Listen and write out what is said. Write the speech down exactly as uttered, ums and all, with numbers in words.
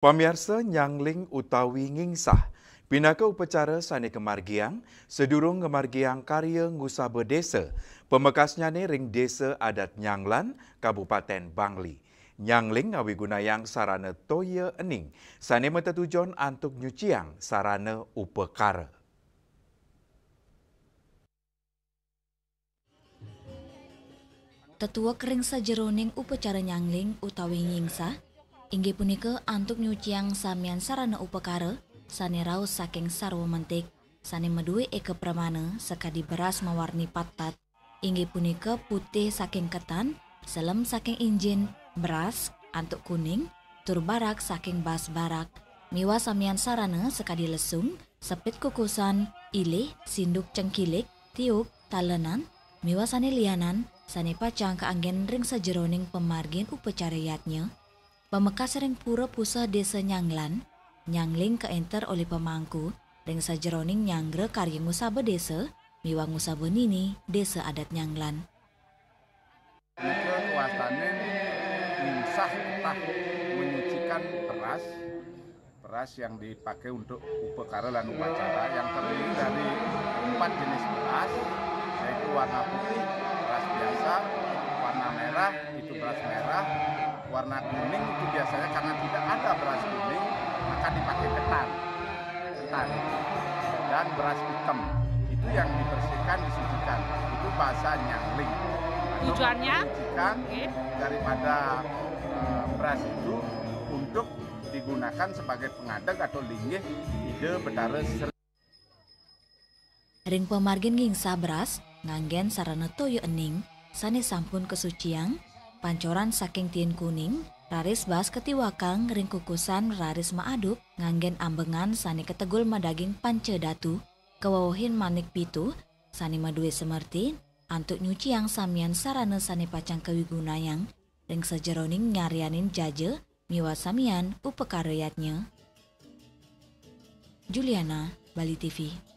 Pamiarsa, nyangling utawi ngingsah pinaka upacara sane kamargiang sadurung ngamargiang karya ngusaba desa, pamekasnyane ring Desa Adat Nyanglan, Kabupaten Bangli. Nyangling ngawigunayang sarana toya ening sane matetujon antuk nyuciang sarana upakara. Tetuek ring sajeroning upacara nyangling utawi ngingsah, inggih punika antuk nyuciang samian sarana upakara sane raos saking sarwa mentik, sane madue eka pramana sakadi beras mawarni patpat, inggih punika putih saking ketan, selem saking injin, beras antuk kuning, tur barak saking bas barak, miwah samian sarana sakadi lesung, sepit kukusan, ilih, sinduk cengkilik, tiuk, talenan, miwah sane lianan, sane pacang kaanggen ring sajeroning pamargin upacara yadnya. Pamekas ring pura puseh Desa Nyanglan, nyangling kaenter olih pamangku ring sajeroning nyanggra karya ngusaba desa miwah ngusaba nini Desa Adat Nyanglan. Punika kawastane ngingsah, entah menyucikan beras, beras yang dipakai untuk upakara lan upacara, yang terdiri dari empat jenis beras, yaitu warna putih, beras biasa, warna merah, itu beras merah, warna kuning itu biasanya karena tidak ada beras kuning, maka dipakai ketan. Ketan. Dan beras hitam. Itu yang dibersihkan, disucikan. Itu bahasa nyangling. Atau Tujuannya? Menyucikan Oke. Daripada, eh, beras itu untuk digunakan sebagai pengadeg atau linggih Ida Betara Sri. Ring pamargin ngingsah beras nganggen sarana toya ening sane sampun kasuciang, pancoran saking tin kuning raris bas katiwakang ring kukusan raris maaduk nganggen ambengan sane kategul madaging panca datu, kawewehin manik pitu, sane madue semerti antuk nyuciang samian sarana sane pacang kawigunayang ring sajeroning nyaryanin jaja miwah samian upakara yadnya. Juliana, Bali T V.